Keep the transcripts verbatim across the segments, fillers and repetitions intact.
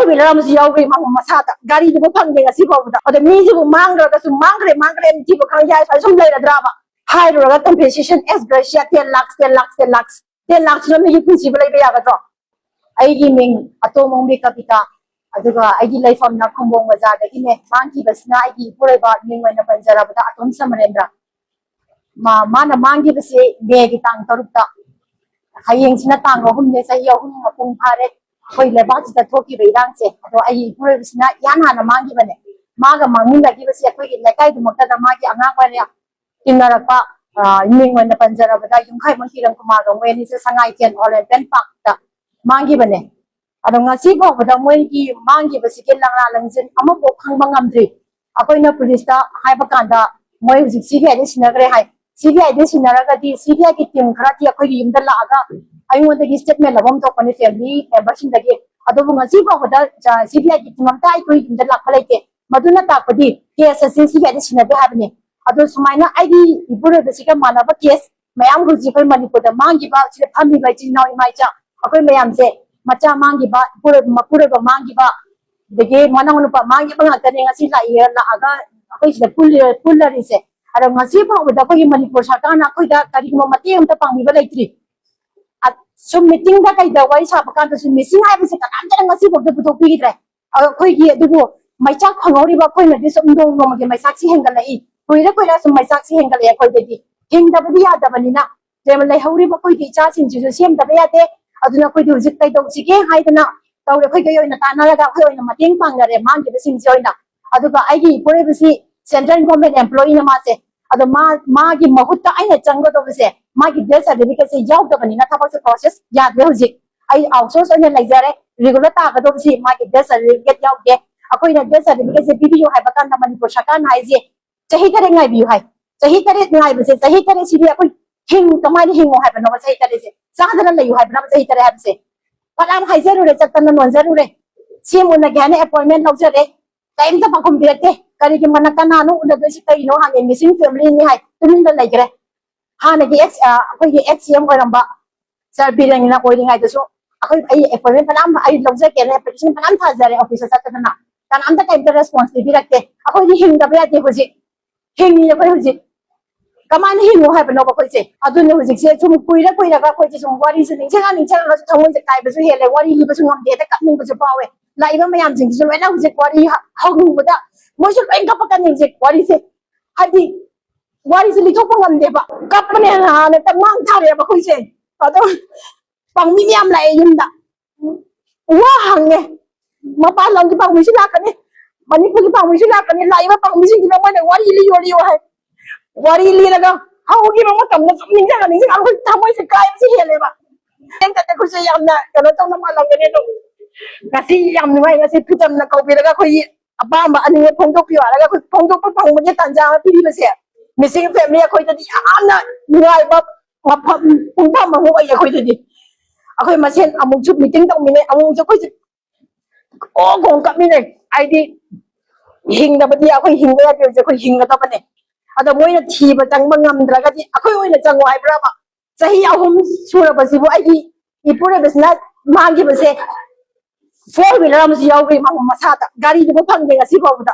Wheeler ꯑꯃꯁꯨ ꯌꯥꯎꯈ꯭ꯔꯦ ꯃꯥ ꯃꯁꯥꯗ꯫ ꯒꯥꯔꯤꯗꯨꯕꯨ ꯐꯪꯗꯦ ꯉꯁꯤ ꯐꯥꯎꯕꯗ꯫ ꯑꯗ ꯃꯤꯁꯤꯕꯨ ꯃꯥꯡꯈ꯭ꯔꯒꯁꯨ ꯃꯥꯡꯈ꯭ꯔꯦ, ꯃꯥꯡꯈ꯭ꯔꯦ ꯊꯤꯕ ꯈꯪꯗꯦ ꯍꯥꯏ ꯁꯨꯃꯥꯏꯅ ꯁꯨꯝ ꯂꯩꯔꯗ꯭ꯔꯕ? ꯍꯥꯏꯔꯨꯔꯒ compensation as gratia ten lakhs, ten lakhs, ten lakhs, ten lakhs ꯁꯤꯅ ꯃꯤꯒꯤ ꯄꯨꯟꯁꯤꯕꯨ ꯂꯩꯕ ꯌꯥꯒꯗ꯭ꯔꯣ? ꯑꯩꯒꯤ ꯃꯤꯡ ꯑꯇꯣꯝ ꯑꯣꯡꯕꯤ ꯀꯕꯤꯇꯥ, ꯑꯗꯨꯒ ꯑꯩꯒꯤ ꯂꯩꯐꯝꯅ ꯈꯨꯝꯕꯣꯡ ꯕꯖꯥꯔꯗꯒꯤꯅꯦ꯫ ꯃꯥꯡꯈꯤꯕꯁꯤꯅ ꯑꯩꯒꯤ ꯏꯄꯨꯔꯣꯏꯕ ꯃꯤꯡ ꯑꯣꯏꯅ ꯄꯟꯖꯔꯕꯗ ꯑꯇꯣꯝ ꯁꯃꯔꯦꯟꯗ꯭ꯔ꯫ ꯃꯥ-, ꯃꯥꯅ ꯃꯥꯡꯈꯤꯕꯁꯦ ꯃꯦꯒꯤ ꯇꯥꯡ ꯇꯔꯨꯛꯇ꯫ ꯍꯌꯦꯡꯁꯤꯅ ꯇꯥꯡ ꯑꯍꯨꯝꯅꯦ, ꯆꯍꯤ ꯑꯍꯨꯝ ꯃꯄꯨꯡ ꯐꯥꯔꯦ꯫ ꯑꯩꯈꯣꯏ ꯂꯩꯕꯥꯛꯁꯤꯗ ꯊꯣꯛꯈꯤꯕ ꯏꯔꯥꯡꯁꯦ꯫ ꯑꯗꯣ ꯑꯩꯒꯤ ꯏꯄꯨꯔꯣꯏꯕꯁꯤꯅ ꯏꯍꯥꯟ ꯍꯥꯟꯅ ꯃꯥꯡꯈꯤꯕꯅꯦ꯫ ꯃꯥꯒ ꯃꯥꯡꯃꯤꯟꯅꯈꯤꯕꯁꯦ ꯑꯩꯈꯣꯏꯒꯤ ꯂꯩꯀꯥꯏꯗꯨꯃꯛꯇꯗ ꯃꯥꯒꯤ ꯑꯉꯥꯡ ꯑꯣꯏꯅ ꯇꯤꯟꯅꯔꯛꯄ, ꯑ, ꯃꯤꯡ ꯑꯣꯏꯅ ꯄꯟꯖꯔꯕꯗ ꯌꯨꯝꯈꯥꯏꯕꯝ ꯀꯤꯔꯟ ꯀꯨꯃꯥꯔꯒ ꯃꯣꯏ ꯑꯅꯤꯁꯦ ꯁꯉꯥꯏꯊꯦꯜ ꯑꯣꯂꯦꯝꯄꯤꯌꯟ ꯄꯥꯔꯛꯇ ꯃꯥꯡꯈꯤꯕꯅꯦ꯫ ꯑꯗꯣ ꯉꯁꯤ ꯐꯥꯎꯕꯗ ꯃꯣꯏꯒꯤ ꯃꯥꯡꯈꯤꯕꯁꯤꯒꯤ ꯂꯪꯂꯥ ꯂꯪꯖꯤꯟ ꯑꯃꯐꯥꯎ ꯈꯪꯕ ꯉꯝꯗ꯭ꯔꯤ꯫ ꯑꯩꯈꯣꯏꯅ ꯄꯨꯂꯤꯁꯇ ꯍꯥꯏꯕ ꯀꯥꯟꯗ ꯃꯣꯏ ꯍꯧꯖꯤꯛ ꯁꯤ ꯕꯤ ꯑꯥꯏꯗ ꯁꯤꯟꯅꯈ꯭ꯔꯦ ꯍꯥꯏ꯫ ꯁꯤ ꯕꯤ ꯑꯥꯏꯗ ꯁꯤꯟꯅꯔꯒꯗꯤ ꯁꯤ ꯕꯤ ꯑꯥꯏꯒꯤ ꯇꯤꯝ ꯈꯔꯗꯤ ꯑꯩꯈꯣꯏꯒꯤ ꯌꯨꯝꯗ ꯂꯥꯛꯑꯒ ꯑꯩꯉꯣꯟꯗꯒꯤ ꯁ꯭ꯇꯦꯠꯃꯦꯟ ꯂꯧꯐꯝ ꯊꯣꯛꯄꯅꯤ ꯐꯦꯃꯤꯂꯤ ꯃꯦꯝꯕꯔꯁꯤꯡꯗꯒꯤ꯫ ꯑꯗꯨꯕꯨ ꯉꯁꯤ ꯐꯥꯎꯕꯗ ꯁꯤ ꯕꯤ ꯑꯥꯏꯒꯤ ꯇꯤꯝ ꯑꯝꯇ ꯑꯩꯈꯣꯏ ꯌꯨꯝꯗ ꯂꯥꯛꯄ ꯂꯩꯇꯦ꯫ ꯃꯗꯨꯅ ꯇꯥꯛꯄꯗꯤ ꯀꯦꯁ ꯑꯁꯤ ꯁꯤ ꯕꯤ ꯑꯥꯏꯗ ꯁꯤꯟꯅꯗꯦ ꯍꯥꯏꯕꯅꯤ꯫ ꯑꯗꯣ ꯁꯨꯃꯥꯏꯅ ꯑꯩꯒꯤ ꯏꯄꯨꯔꯣꯏꯕꯁꯤꯒ ꯃꯥꯟꯅꯕ ꯀꯦꯁ ꯃꯌꯥꯝ ꯍꯧꯖꯤꯛ ꯑꯩꯈꯣꯏ ꯃꯅꯤꯄꯨꯔꯗ ꯃꯥꯡꯈꯤꯕ ꯁꯤꯗ ꯐꯝꯃꯤꯕ ꯏꯆꯤꯜ ꯏꯅꯥꯎ ꯏꯃꯥ ꯏꯆꯥ ꯑꯩꯈꯣꯏ ꯃꯌꯥꯝꯁꯦ, ꯃꯆꯥ ꯃꯥꯡꯈꯤꯕ, ꯏꯄꯨꯔꯣꯏꯕ ꯃꯄꯨꯔꯣꯏꯕ ꯃꯥꯡꯈꯤꯕ, ꯑꯗꯒꯤ ꯃꯅꯥꯎ ꯅꯨꯄꯥ ꯃꯥꯡꯈꯤꯕ ꯉꯥꯛꯇꯅꯦ ꯉꯁꯤ ꯂꯥꯛꯏ, ꯂꯥꯛꯑꯒ ꯑꯩꯈꯣꯏ ꯁꯤꯗ ꯄꯨꯜꯂꯤ-, ꯄꯨꯜꯂꯔꯤꯁꯦ꯫ ꯑꯗꯣ ꯉꯁꯤ ꯐꯥꯎꯕꯗ ꯑꯩꯈꯣꯏꯒꯤ ꯃꯅꯤꯄꯨꯔ ꯁꯔꯀꯥꯔꯅ ꯑꯩꯈꯣꯏꯗ ꯀꯔꯤꯒꯨꯝꯕ ꯃꯇꯦꯡ ꯑꯝꯇ ꯄꯥꯡꯕꯤꯕ ꯂꯩꯇ꯭ꯔꯤ꯫ ꯑ-, ꯁꯨꯝ ꯃꯤꯇꯤꯡꯗ ꯀꯩꯗ ꯋꯥꯔꯤ ꯁꯥꯕ ꯀꯥꯟꯗꯁꯨ ꯃꯤꯁꯤꯡ ꯍꯥꯏꯕꯁꯦ ꯀꯅꯥꯝꯇꯅ ꯉꯁꯤ ꯐꯥꯎꯗ ꯄꯨꯊꯣꯛꯄꯤꯈꯤꯗ꯭ꯔꯦ꯫ ꯑ-, ꯑꯩꯈꯣꯏꯒꯤ ꯑꯗꯨꯕꯨ ꯃꯩꯆꯥꯛ ꯐꯪꯍꯧꯔꯤꯕ ꯑꯩꯈꯣꯏꯅꯗꯤ ꯁꯨꯝ ꯅꯣꯡ ꯅꯣꯡꯃꯒꯤ ꯃꯩꯆꯥꯛꯁꯤ ꯍꯦꯟꯒꯠꯂꯛꯏ꯫ ꯀꯨꯏꯔ ꯀꯨꯏꯔ ꯁꯨꯝ ꯃꯩꯆꯥꯛꯁꯤ ꯍꯦꯟꯒꯠꯂꯛꯑꯦ ꯑꯩꯈꯣꯏꯗꯗꯤ꯫ ꯍꯤꯡꯗꯕꯗꯤ ꯌꯥꯗꯕꯅꯤꯅ꯫ ꯂꯩꯍꯧꯔꯤꯕ ꯑꯩꯈꯣꯏꯒꯤ ꯏꯆꯥꯁꯤꯡꯁꯤꯁꯨ ꯁꯦꯝꯗꯕ ꯌꯥꯗꯦ꯫ ꯑꯗꯨꯅ ꯑꯩꯈꯣꯏꯗꯤ ꯍꯧꯖꯤꯛ ꯀꯩꯗꯧꯁꯤꯒꯦ ꯍꯥꯏꯗꯅ ꯇꯧꯔꯦ꯫ ꯑꯩꯈꯣꯏꯒꯤ ꯑꯣꯏꯅ ꯇꯥꯟꯅꯔꯒ ꯑꯩꯈꯣꯏ ꯑꯣꯏꯅ ꯃꯇꯦꯡ ꯄꯥꯡꯅꯔꯦ ꯃꯥꯡꯈꯤꯕꯁꯤꯡꯁꯤ ꯑꯣꯏꯅ꯫ ꯑꯗꯨꯒ ꯑꯩꯒꯤ ꯏꯄꯨꯔꯣꯏꯕꯁꯤ central government employeeꯅ ꯃꯥꯁꯦ꯫ ꯑꯗꯣ ꯃꯥ, ꯃꯥꯒꯤ ꯃꯍꯨꯠꯇ ꯑꯩꯅ ꯆꯪꯒꯗꯧꯕꯁꯦ ꯃꯥꯒꯤ death certificateꯁꯦ ꯌꯥꯎꯗꯕꯅꯤꯅ ꯊꯕꯛꯁꯦ process ꯌꯥꯗ꯭ꯔꯦ ꯍꯧꯖꯤꯛ꯫ ꯑꯩ outsource ꯑꯣꯏꯅ ꯂꯩꯖꯔꯦ꯫ Regular ꯇꯥꯒꯗꯧꯕꯁꯤ ꯃꯥꯒꯤ death certificate ꯌꯥꯎꯗꯦ꯫ ꯑꯩꯈꯣꯏꯅ death certificateꯁꯦ ꯄꯤꯕꯤꯌꯨ ꯍꯥꯏꯕ ꯀꯥꯟꯗ ꯃꯅꯤꯄꯨꯔ ꯁꯔꯀꯥꯔꯅ ꯍꯥꯏꯁꯦ ꯆꯍꯤ ꯇꯔꯦꯠ ꯉꯥꯏꯕꯤꯌꯨ ꯍꯥꯏ꯫ ꯆꯍꯤ ꯇꯔꯦꯠ ꯉꯥꯏꯕꯁꯦ, ꯆꯍꯤ ꯇꯔꯦꯠꯁꯤꯗꯤ ꯑꯩꯈꯣꯏ ꯍꯤꯡ-, ꯀꯃꯥꯏꯅ ꯍꯤꯡꯉꯣ ꯍꯥꯏꯕꯅꯣꯕ ꯆꯍꯤ ꯇꯔꯦꯠꯁꯦ? ꯆꯥꯗꯅ ꯂꯩꯌꯨ ꯍꯥꯏꯕꯅꯣꯕ ꯆꯍꯤ ꯇꯔꯦꯠ ꯍꯥꯏꯕꯁꯦ? ꯐꯅꯌꯥꯝ ꯍꯥꯏꯖꯔꯨꯔꯦ, ꯆꯠꯇꯅ ꯅꯣꯟꯖꯔꯨꯔꯦ, ꯁꯦꯝ ꯎꯅꯒꯦ ꯍꯥꯏꯅ appointment ꯂꯧꯖꯔꯦ, ꯀꯔꯤꯝꯇ ꯄꯥꯎꯈꯨꯝ ꯄꯤꯔꯛꯇꯦ꯫ ꯀꯔꯤꯒꯤ ꯃꯅ-, ꯀꯅꯥꯅꯣ ꯎꯅꯗꯣꯏꯁꯤ ꯀꯩꯅꯣ ꯍꯪꯉꯦ, missing familyꯅꯤ ꯍꯥꯏ, ꯇꯨꯃꯤꯟꯅ ꯂꯩꯈ꯭ꯔꯦ꯫ ꯍꯥꯟꯅꯒꯤ ex, ꯑ, ꯑꯩꯈꯣꯏꯒꯤ ex C M ꯑꯣꯏꯔꯝꯕ ꯁꯥꯔ ꯕꯤꯔꯦꯟꯅ ꯑꯣꯏꯔꯤꯉꯩꯗꯁꯨ ꯑꯩꯈꯣꯏ ꯑꯩ ꯑꯦꯄꯣꯏꯟꯃꯦꯟ ꯐꯅꯌꯥꯝ ꯑꯩ ꯂꯧꯖꯒꯦꯅ ꯑꯦꯄ꯭ꯂꯤꯀꯦꯁꯟ ꯐꯅꯌꯥꯝ ꯊꯥꯖꯔꯦ ꯑꯣꯐꯤꯁꯇ ꯆꯠꯇꯅ, ꯀꯅꯥꯝꯇ ꯀꯩꯝꯇ ꯔꯦꯁꯄꯣꯟꯁ ꯄꯤꯕꯤꯔꯛꯇꯦ꯫ ꯑꯩꯈꯣꯏꯗꯤ ꯍꯤꯡꯗꯕ ꯌꯥꯗꯦ ꯍꯧꯖꯤꯛ꯫ ꯍꯤꯡꯉꯤ ꯑꯩꯈꯣꯏ ꯍꯧꯖꯤꯛ꯫ ꯀꯃꯥꯏꯅ ꯍꯤꯡꯉꯨ ꯍꯥꯏꯕꯅꯣꯕ ꯑꯩꯈꯣꯏꯁꯦ? ꯑꯗꯨꯅ ꯍꯧꯖꯤꯛꯁꯦ ꯁꯨꯝ ꯀꯨꯏꯔ ꯀꯨꯏꯔꯒ ꯑꯩꯈꯣꯏꯁꯦ ꯁꯨꯝ ꯋꯥꯔꯤꯁꯦ ꯅꯤꯡꯁꯤꯡꯉ ꯅꯤꯡꯁꯤꯡꯉꯒꯁꯨ ꯊꯃꯣꯏꯁꯦ ꯀꯥꯏꯕꯁꯨ ꯍꯦꯜꯂꯦ, ꯋꯥꯔꯤ ꯂꯤꯕꯁꯨ ꯉꯝꯗꯦ, ꯍꯦꯛꯇ ꯀꯞꯅꯤꯡꯕꯁꯨ ꯐꯥꯎꯋꯦ꯫ ꯂꯥꯛꯏꯕ ꯃꯌꯥꯝꯁꯤꯡꯁꯤꯁꯨ ꯂꯣꯏꯅ ꯍꯧꯖꯤꯛ ꯋꯥꯔꯤ ꯍ- ꯍꯧꯔꯨꯕꯗ ꯃꯣꯏꯁꯨ ꯂꯣꯏ ꯀꯞꯄꯛꯀꯅꯤ ꯍꯧꯖꯤꯛ ꯋꯥꯔꯤꯁꯦ꯫ ꯍꯥꯏꯗꯤ ꯋꯥꯔꯤꯁꯦ ꯂꯤꯊꯣꯛꯄ ꯉꯝꯗꯦꯕ, ꯀꯞꯄꯅ ꯍꯦꯟꯅ ꯍꯥꯟꯅ ꯍꯦꯛꯇ ꯃꯥꯡ ꯊꯥꯔꯦꯕ ꯑꯩꯈꯣꯏꯁꯦ꯫ ꯑꯗꯣ ꯄꯥꯡꯕꯤ ꯃꯌꯥꯝ ꯂꯥꯛꯑꯦ ꯌꯨꯝꯗ, ꯋꯥ ꯍꯪꯉꯦ꯫ ꯃꯄꯥꯟ ꯂꯝꯒꯤ ꯄꯥꯡꯕꯤꯁꯨ ꯂꯥꯛꯀꯅꯤ, ꯃꯅꯤꯄꯨꯔꯒꯤ ꯄꯥꯡꯕꯤꯁꯨ ꯂꯥꯛꯀꯅꯤ꯫ ꯂꯥꯛꯏꯕ ꯄꯥꯡꯕꯤꯁꯤꯡꯗꯨꯅ ꯃꯣꯏꯅ ꯋꯥꯔꯤ ꯂꯤꯌꯣ ꯂꯤꯌꯣ ꯍꯥꯏ꯫ ꯋꯥꯔꯤ ꯂꯤꯔꯒ ꯍꯧꯈꯤꯕ ꯃꯇꯝꯗ ꯁꯨꯝ ꯅꯤꯡꯁꯤꯡꯉ ꯅꯤꯡꯁꯤꯡꯉ ꯑꯩꯈꯣꯏ ꯊꯃꯣꯏꯁꯦ ꯀꯥꯏꯕꯁꯤ ꯍꯦꯜꯂꯦꯕ꯫ ꯍꯌꯦꯡ ꯆꯠꯇꯦ ꯑꯩꯈꯣꯏꯁꯦ ꯌꯥꯝꯅ ꯀꯩꯅꯣ ꯇꯧꯅ ꯃꯥꯜꯂꯝꯒꯅꯤ꯫ ꯑꯗꯣ ꯉꯁꯤ ꯌꯥꯝ ꯅꯨꯡꯉꯥꯏ, ꯉꯁꯤ ꯐꯤꯗꯝꯅ ꯀꯧꯕꯤꯔꯒ ꯑꯩꯈꯣꯏꯒꯤ ꯑꯄꯥꯝꯕ ꯑꯅꯤꯡꯕ ꯐꯣꯡꯗꯣꯛꯄꯤꯌꯨ ꯍꯥꯏꯔꯒ ꯑꯩꯈꯣꯏ ꯐꯣꯡꯗꯣꯛꯄ ꯐꯪꯕꯒꯤ ꯇꯥꯟꯖꯥ ꯑꯃ ꯄꯤꯕꯤꯕꯁꯦ ꯃꯤꯁꯤꯡ ꯐꯦꯃꯤꯂꯤ ꯑꯩꯈꯣꯏꯗꯗꯤ ꯌꯥꯝꯅ ꯅꯨꯡꯉꯥꯏꯕ ꯃꯐꯝ ꯄꯨꯡꯐꯝ ꯑꯃ ꯑꯣꯏꯌꯦ ꯑꯩꯈꯣꯏꯗꯗꯤ꯫ ꯑꯩꯈꯣꯏ ꯃꯁꯦꯟ ꯑꯃꯨꯛꯁꯨ ꯃꯤꯇꯤꯡ ꯇꯧꯃꯤꯟꯅꯩ, ꯑꯃꯨꯛꯁꯨ ꯑꯩꯈꯣꯏꯁꯦ ꯀꯣꯡ ꯀꯣꯡ ꯀꯞꯃꯤꯟꯅꯩ꯫ ꯍꯥꯏꯗꯤ ꯍꯤꯡꯗꯕꯗꯤ ꯑꯩꯈꯣꯏ ꯍꯤꯡꯕ ꯌꯥꯗꯦ, ꯍꯧꯖꯤꯛ ꯑꯩꯈꯣꯏ ꯍꯤꯡꯒꯗꯕꯅꯦ꯫ ꯑꯗꯣ ꯃꯣꯏꯅ ꯊꯤꯕ ꯆꯪꯕ ꯉꯝꯗ꯭ꯔꯒꯗꯤ ꯑꯩꯈꯣꯏ ꯑꯣꯏꯅ ꯆꯪꯉꯣ ꯍꯥꯏꯕ꯭ꯔꯕ? ꯆꯍꯤ ꯑꯍꯨꯝ ꯁꯨꯔꯕꯁꯤꯕꯨ ꯑꯩꯒꯤ ꯏꯄꯨꯔꯣꯏꯕꯁꯤꯅ ꯃꯥꯡꯈꯤꯕꯁꯦ ꯐꯣꯔ ꯋꯤꯂꯔ ꯑꯃꯁꯨ ꯌꯥꯎꯈ꯭ꯔꯤ ꯃꯥ ꯃꯁꯥꯗ, ꯒꯥꯔꯤꯗꯨꯕꯨ ꯐꯪꯗꯦ ꯉꯁꯤ ꯐꯥꯎꯕꯗ꯫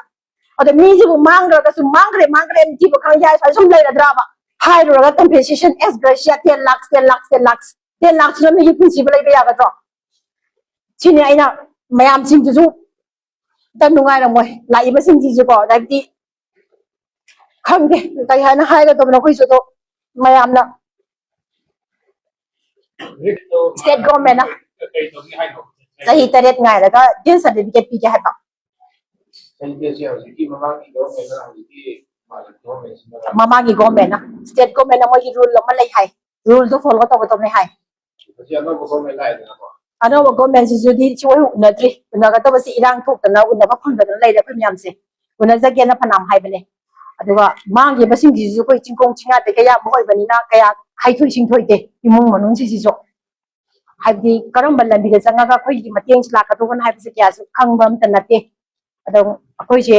ꯑꯗꯣ ꯃꯤꯁꯤꯕꯨ ꯃꯥꯡꯈ꯭ꯔꯒꯁꯨ ꯃꯥꯡꯈ꯭ꯔꯦ ꯃꯥꯡꯈ꯭ꯔꯦ ꯊꯤꯕ ꯈꯪꯗꯦ ꯍꯥꯏ ꯁꯨꯃꯥꯏꯅ ꯁꯨꯝ ꯂꯩꯔꯗ꯭ꯔꯕ? ꯍꯥꯏꯔꯨꯔꯒ compensation ex gratia ten lakhs, ten lakhs, ten lakhs, ten lakhs ꯁꯤꯅ ꯃꯤꯒꯤ ꯄꯨꯟꯁꯤꯕꯨ ꯂꯩꯕ ꯌꯥꯒꯗ꯭ꯔꯣ? ꯁꯤꯅꯤ ꯑꯩꯅ ꯃꯌꯥꯝꯁꯤꯡꯗꯨꯁꯨ ꯑꯝꯇ ꯅꯨꯡꯉꯥꯏꯔꯝꯃꯣꯏ ꯂꯥꯛꯏꯕꯁꯤꯡꯁꯤꯁꯨꯀꯣ꯫ ꯍꯥꯏꯕꯗꯤ ꯈꯪꯗꯦ ꯀꯩ ꯍꯥꯏꯅ ꯍꯥꯏꯒꯗꯕꯅꯣ ꯑꯩꯈꯣꯏꯁꯨ ꯑꯗꯣ ꯃꯌꯥꯝꯅ ꯁ꯭ꯇꯦꯠ ꯒꯣꯔꯃꯦꯟꯅ ꯆꯍꯤ ꯇꯔꯦꯠ ꯉꯥꯏꯔꯒ ꯗꯦꯠ ꯁꯥꯔꯇꯤꯐꯤꯀꯦꯠ ꯄꯤꯒꯦ ꯍꯥꯏꯕ꯫ ꯃꯃꯥꯡꯒꯤ ꯒꯣꯔꯃꯦꯟꯅ, ꯁ꯭ꯇꯦꯠ ꯒꯣꯔꯃꯦꯟꯅ ꯃꯣꯏꯒꯤ ꯔꯨꯜ ꯑꯃ ꯂꯩ ꯍꯥꯏ, ꯔꯨꯜꯗꯣ ꯐꯣꯂꯣ ꯇꯧꯒꯗꯕꯅꯦ ꯍꯥꯏ꯫ ꯑꯅꯧꯕ ꯒꯣꯔꯃꯦꯟꯁꯤꯁꯨꯗꯤ ꯁꯤ ꯑꯣꯏ ꯎꯅꯗ꯭ꯔꯤ꯫ ꯎꯅꯒꯗꯕꯁꯤ ꯏꯔꯥꯡ ꯊꯣꯛꯇꯅ ꯎꯅꯕ ꯐꯪꯗꯗꯅ ꯂꯩꯔꯦ ꯑꯩꯈꯣꯏ ꯃꯌꯥꯝꯁꯦ꯫ ꯎꯅꯖꯒꯦꯅ ꯐꯅꯌꯥꯝ ꯍꯥꯏꯕꯅꯦ꯫ ꯑꯗꯨꯒ ꯃꯥꯡꯈꯤꯕꯁꯤꯡꯁꯤꯁꯨ ꯑꯩꯈꯣꯏ ꯆꯤꯡꯈꯣꯡ ꯆꯤꯡꯌꯥꯗ ꯀꯌꯥ ꯑꯃ ꯑꯣꯏꯕꯅꯤꯅ ꯀꯌꯥ ꯍꯩꯊꯣꯏ ꯁꯤꯡꯊꯣꯏꯗꯦ ꯏꯃꯨꯡ ꯃꯅꯨꯡꯁꯤꯡꯁꯤꯁꯨ꯫ ꯍꯥꯏꯕꯗꯤ ꯀꯔꯝꯕ ꯂꯝꯕꯤꯗ ꯆꯪꯉꯒ ꯑꯩꯈꯣꯏꯒꯤ ꯃꯇꯦꯡꯁꯤ ꯂꯥꯛꯀꯗꯧꯕꯅꯣ ꯍꯥꯏꯕꯁꯦ ꯀꯌꯥꯁꯨ ꯈꯪꯕ ꯑꯝꯇ ꯅꯠꯇꯦ꯫ ꯑꯗꯣ ꯑꯩꯈꯣꯏꯁꯦ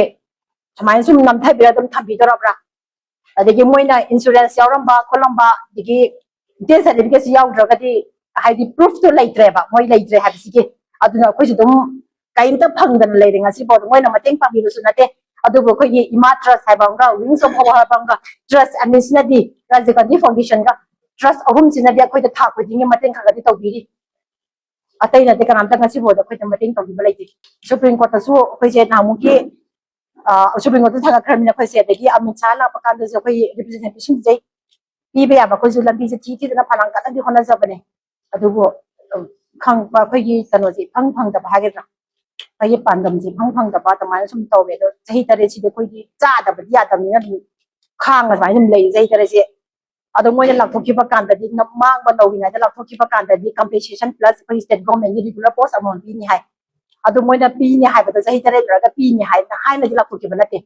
ꯁꯨꯃꯥꯏꯅ ꯁꯨꯝ ꯅꯝꯊꯕꯤꯔ ꯑꯗꯨꯝ ꯊꯝꯕꯤꯗꯧꯔꯕ꯭ꯔꯥ? ꯑꯗꯒꯤ ꯃꯣꯏꯅ ꯏꯟꯁꯨꯔꯦꯟꯁ ꯌꯥꯎꯔꯝꯕ ꯈꯣꯠꯂꯝꯕ, ꯑꯗꯒꯤ ꯗꯦꯠ ꯁꯥꯔꯇꯤꯐꯤꯀꯦꯠꯁꯤ ꯌꯥꯎꯗ꯭ꯔꯒꯗꯤ ꯍꯥꯏꯗꯤ ꯄ꯭ꯔꯨꯐꯇꯨ ꯂꯩꯇ꯭ꯔꯦꯕ, ꯃꯣꯏ ꯂꯩꯇ꯭ꯔꯦ ꯍꯥꯏꯕꯁꯤꯒꯤ꯫ ꯑꯗꯨꯅ ꯑꯩꯈꯣꯏꯁꯨ ꯑꯗꯨꯝ ꯀꯔꯤꯝꯇ ꯐꯪꯗꯅ ꯂꯩꯔꯦ ꯉꯁꯤꯐꯥꯎ꯫ ꯃꯣꯏꯅ ꯃꯇꯦꯡ ꯄꯥꯡꯕꯤꯕꯁꯨ ꯅꯠꯇꯦ꯫ ꯑꯗꯨꯕꯨ ꯑꯩꯈꯣꯏꯒꯤ ꯏꯃꯥ ꯇ꯭ꯔꯁ ꯍꯥꯏꯕ ꯑꯃꯒ, ꯋꯤꯡꯁ ꯑꯣꯐ ꯍꯣꯞ ꯍꯥꯏꯕ ꯑꯃꯒ, ꯇ꯭ꯔꯁ ꯑꯅꯤꯁꯤꯅꯗꯤ, ꯔꯥꯖꯤꯕ ꯒꯥꯟꯙꯤ ꯐꯥꯎꯟꯗꯦꯁꯟꯒ, ꯇ꯭ꯔꯁ ꯑꯍꯨꯝꯁꯤꯅꯗꯤ ꯑꯩꯈꯣꯏꯗ ꯊꯥ ꯈꯨꯗꯤꯡꯒꯤ ꯃꯇꯦꯡ ꯈꯔ ꯈꯔꯗꯤ ꯇꯧꯕꯤꯔꯤ꯫ ꯑꯇꯩꯅꯗꯤ ꯀꯅꯥꯝꯇ ꯉꯁꯤꯐꯥꯎꯗ ꯑꯩꯈꯣꯏꯗ ꯃꯇꯦꯡ ꯇꯧꯕꯤꯕ ꯂꯩꯇꯦ꯫ ꯁꯨꯄ꯭ꯔꯤꯝ ꯀꯣꯔꯠꯇꯁꯨ ꯑꯩꯈꯣꯏꯁꯦ ꯅꯍꯥꯟꯃꯨꯛꯀꯤ, ꯑ, ꯁꯨꯄ꯭ꯔꯤꯝ ꯀꯣꯔꯠꯇ ꯊꯥꯡꯒꯠꯈ꯭ꯔꯕꯅꯤꯅ ꯑꯩꯈꯣꯏꯁꯦ, ꯑꯗꯒꯤ ꯑꯃꯤꯠ ꯁꯥꯍ ꯂꯥꯛꯄ ꯀꯥꯟꯗꯁꯨ ꯑꯩꯈꯣꯏ ꯔꯤꯄ꯭ꯔꯖꯦꯟꯇꯦꯁꯟꯁꯦ ꯄꯤꯕ ꯌꯥꯕ ꯑꯩꯈꯣꯏꯁꯨ ꯂꯝꯕꯤꯁꯦ ꯊꯤ ꯊꯤꯗꯅ ꯐꯅꯌꯥꯝ ꯀꯟꯅꯗꯤ ꯍꯣꯠꯅꯖꯕꯅꯦ꯫ ꯑꯗꯨꯕꯨ, ꯑ, ꯈꯪꯕ ꯑꯩꯈꯣꯏꯒꯤ ꯀꯩꯅꯣꯁꯦ ꯏꯐꯪ ꯐꯪꯗꯕ ꯍꯥꯏꯒꯗ꯭ꯔꯥ, ꯑꯩꯈꯣꯏꯒꯤ ꯄꯥꯟꯗꯝꯁꯦ ꯏꯐꯪ ꯐꯪꯗꯕ ꯑꯗꯨꯃꯥꯏꯅ ꯁꯨꯝ ꯇꯧꯋꯦ꯫ ꯑꯗꯣ ꯆꯍꯤ ꯇꯔꯦꯠꯁꯤꯗꯤ ꯑꯩꯈꯣꯏꯗꯤ ꯆꯥꯗꯕꯗꯤ ꯌꯥꯗꯕꯅꯤꯅ ꯑꯗꯨꯝ ꯈꯥꯡꯉ ꯁꯨꯃꯥꯏꯅ ꯑꯗꯨꯝ ꯂꯩ ꯆꯍꯤ ꯇꯔꯦꯠꯁꯦ꯫ ꯑꯗꯣ ꯃꯣꯏꯅ ꯂꯥꯎꯊꯣꯛꯈꯤꯕ ꯀꯥꯟꯗꯗꯤ, ꯅ-, ꯃꯥꯡꯕ ꯅꯧꯔꯤꯉꯩꯗ ꯂꯥꯎꯊꯣꯛꯈꯤꯕ ꯀꯥꯟꯗꯗꯤ compensation plus ꯑꯩꯈꯣꯏ state government ꯀꯤ regular post ꯑꯃꯃꯝ ꯄꯤꯅꯤ ꯍꯥꯏ꯫ ꯑꯗꯨ ꯃꯣꯏꯅ ꯄꯤꯅꯤ ꯍꯥꯏꯕꯗꯣ ꯆꯍꯤ ꯇꯔꯦꯠ ꯂꯣꯏꯔꯒ ꯄꯤꯅꯤ ꯍꯥꯏꯅ, ꯍꯥꯏꯅꯗꯤ ꯂꯥꯎꯊꯣꯛꯈꯤꯕ ꯅꯠꯇꯦ꯫